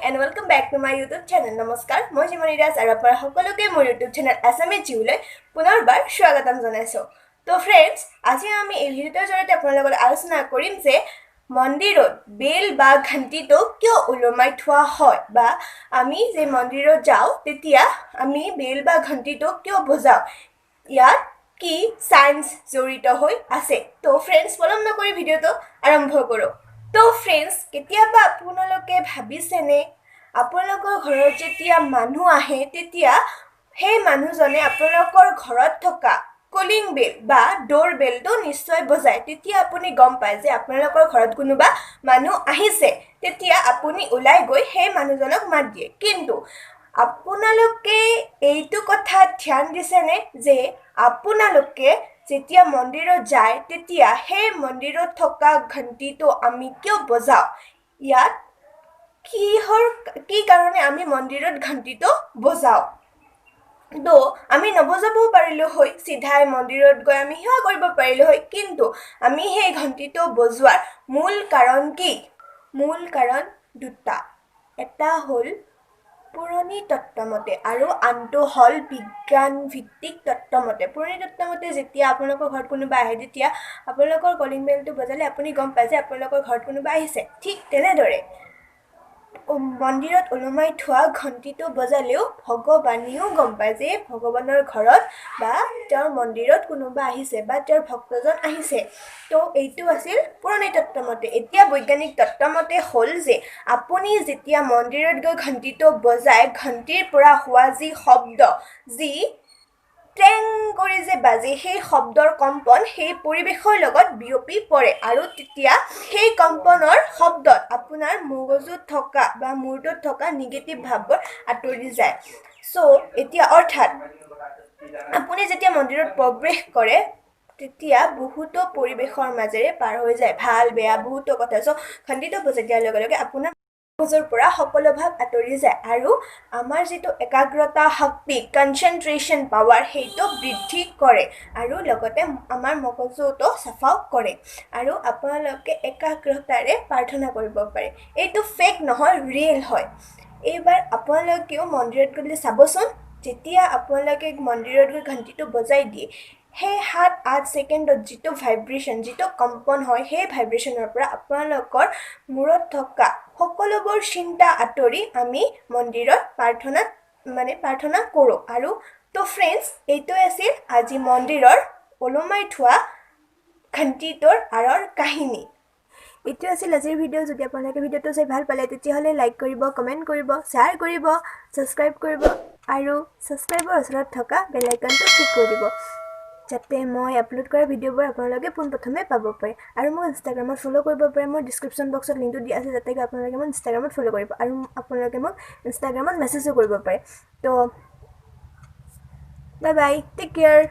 And welcome back to my YouTube channel. নমস্কাৰ, মই Gemini Das আৰু আপোনাৰ সকলোকে মোৰ ইউটিউব চেনেল এছামিজ জিউলৈ পুনৰবাৰ স্বাগতম জনাইছোঁ। তো ফ্ৰেণ্ডছ, আজি আমি এই ভিডিঅ'টোৰ জৰিয়তে আপোনাৰ লগত আলোচনা কৰিম যে মন্দিৰত বেল বা ঘণ্টিটো কিয় ওলমাই থোৱা হয়, বা আমি যে মন্দিৰত যাওঁ তেতিয়া আমি বেল বা ঘণ্টিটো কিয় বজাওঁ, ইয়াত কি চায়েন্স জড়িত হৈ আছে। তো ফ্ৰেণ্ডছ, পলম নকৰি ভিডিঅ'টো আৰম্ভ কৰোঁ। তো ফ্ৰেণ্ডছ, কেতিয়াবা আপোনালোকে ভাবিছেনে আপোনালোকৰ ঘৰত যেতিয়া মানুহ আহে তেতিয়া সেই মানুহজনে আপোনালোকৰ ঘৰত থকা কলিং বেল বা ড'ৰ বেলটো নিশ্চয় বজায়, তেতিয়া আপুনি গম পায় যে আপোনালোকৰ ঘৰত কোনোবা মানুহ আহিছে, তেতিয়া আপুনি ওলাই গৈ সেই মানুহজনক মাত দিয়ে। কিন্তু আপোনালোকে এইটো কথাত ধ্যান দিছেনে যে আপোনালোকে যেতিয়া মন্দিৰত যায় তেতিয়া সেই মন্দিৰত থকা ঘণ্টিটো আমি কিয় বজাওঁ, ইয়াত কি কাৰণে আমি মন্দিৰত ঘণ্টিটো বজাওঁ? তো আমি নবজাবও পাৰিলোঁ হয়, চিধাই মন্দিৰত গৈ আমি সেৱা কৰিব পাৰিলোঁ হয়, কিন্তু আমি সেই ঘণ্টিটো বজোৱাৰ মূল কাৰণ কি? মূল কাৰণ দুটা। এটা হ'ল পুৰণি তত্ত্বমতে আৰু আনটো হ'ল বিজ্ঞানভিত্তিক তত্ত্বমতে। পুৰণি তত্ত্বমতে যেতিয়া আপোনালোকৰ ঘৰত কোনোবা আহে তেতিয়া আপোনালোকৰ কলিং বেলটো বজালে আপুনি গম পায় যে আপোনালোকৰ ঘৰত কোনোবা আহিছে। ঠিক তেনেদৰে মন্দিৰত ওলমাই থোৱা ঘণ্টিটো বজালেও ভগৱানেও গম পায় যে ভগৱানৰ ঘৰত বা তেওঁৰ মন্দিৰত কোনোবা আহিছে বা তেওঁৰ ভক্তজন আহিছে। তো এইটো আছিল পুৰণি তত্ত্বমতে। এতিয়া বৈজ্ঞানিক তত্ত্বমতে হ'ল যে আপুনি যেতিয়া মন্দিৰত গৈ ঘণ্টিটো বজায়, ঘণ্টিৰ পৰা হোৱা যি শব্দ, যি ট্ৰেং কৰি যে বাজে, সেই শব্দৰ কম্পন সেই পৰিৱেশৰ লগত বিয়পি পৰে আৰু তেতিয়া সেই কম্পনৰ শব্দত আপোনাৰ মগজুত থকা বা মূৰটোত থকা নিগেটিভ ভাৱবোৰ আঁতৰি যায়। চ' এতিয়া অৰ্থাৎ আপুনি যেতিয়া মন্দিৰত প্ৰৱেশ কৰে তেতিয়া বহুতো পৰিৱেশৰ মাজেৰে পাৰ হৈ যায়, ভাল বেয়া বহুতো কথা। চ' ঘণ্টিটো বজাই দিয়াৰ লগে লগে আপোনাৰ মগজুৰ পৰা সকলো ভাৱ আঁতৰি যায় আৰু আমাৰ যিটো একাগ্ৰতা শক্তি, কনচেনট্ৰেশ্যন পাৱাৰ, সেইটো বৃদ্ধি কৰে আৰু লগতে আমাৰ মগজুটো চাফাও কৰে আৰু আপোনালোকে একাগ্ৰতাৰে প্ৰাৰ্থনা কৰিব পাৰে। এইটো ফেক নহয়, ৰিয়েল হয়। এইবাৰ আপোনালোকেও মন্দিৰত গ'লে চাবচোন, যেতিয়া আপোনালোকে মন্দিৰত গৈ ঘণ্টিটো বজাই দিয়ে, সেই 7-8 ছেকেণ্ডত যিটো ভাইব্ৰেশ্যন, যিটো কম্পন হয়, সেই ভাইব্ৰেশ্যনৰ পৰা আপোনালোকৰ মূৰত থকা সকলোবোৰ চিন্তা আঁতৰি আমি মন্দিৰত প্ৰাৰ্থনা কৰোঁ। আৰু তো ফ্ৰেণ্ডছ, এইটোৱে আছিল আজি মন্দিৰৰ ওলমাই থোৱা ঘণ্টিটোৰ আঁৰৰ কাহিনী। এইটো আছিল আজিৰ ভিডিঅ'। যদি আপোনালোকে ভিডিঅ'টো চাই ভাল পালে তেতিয়াহ'লে লাইক কৰিব, কমেণ্ট কৰিব, শ্বেয়াৰ কৰিব, ছাবস্ক্ৰাইব কৰিব আৰু ছাবস্ক্ৰাইবৰ ওচৰত থকা বেল আইকনটো ক্লিক কৰি দিব, যাতে মই আপলোড কৰা ভিডিঅ'বোৰ আপোনালোকে পোনপ্ৰথমে পাব পাৰে। আৰু মোক ইনষ্টাগ্ৰামত ফ'ল' কৰিব পাৰে, মোৰ ডিছক্ৰিপশ্যন বক্সত লিংকটো দিয়া আছে, যাতে আপোনালোকে মোক ইনষ্টাগ্ৰামত ফ'ল' কৰিব আৰু আপোনালোকে মোক ইনষ্টাগ্ৰামত মেছেজো কৰিব পাৰে। তো বাই বাই, টেক কেয়াৰ।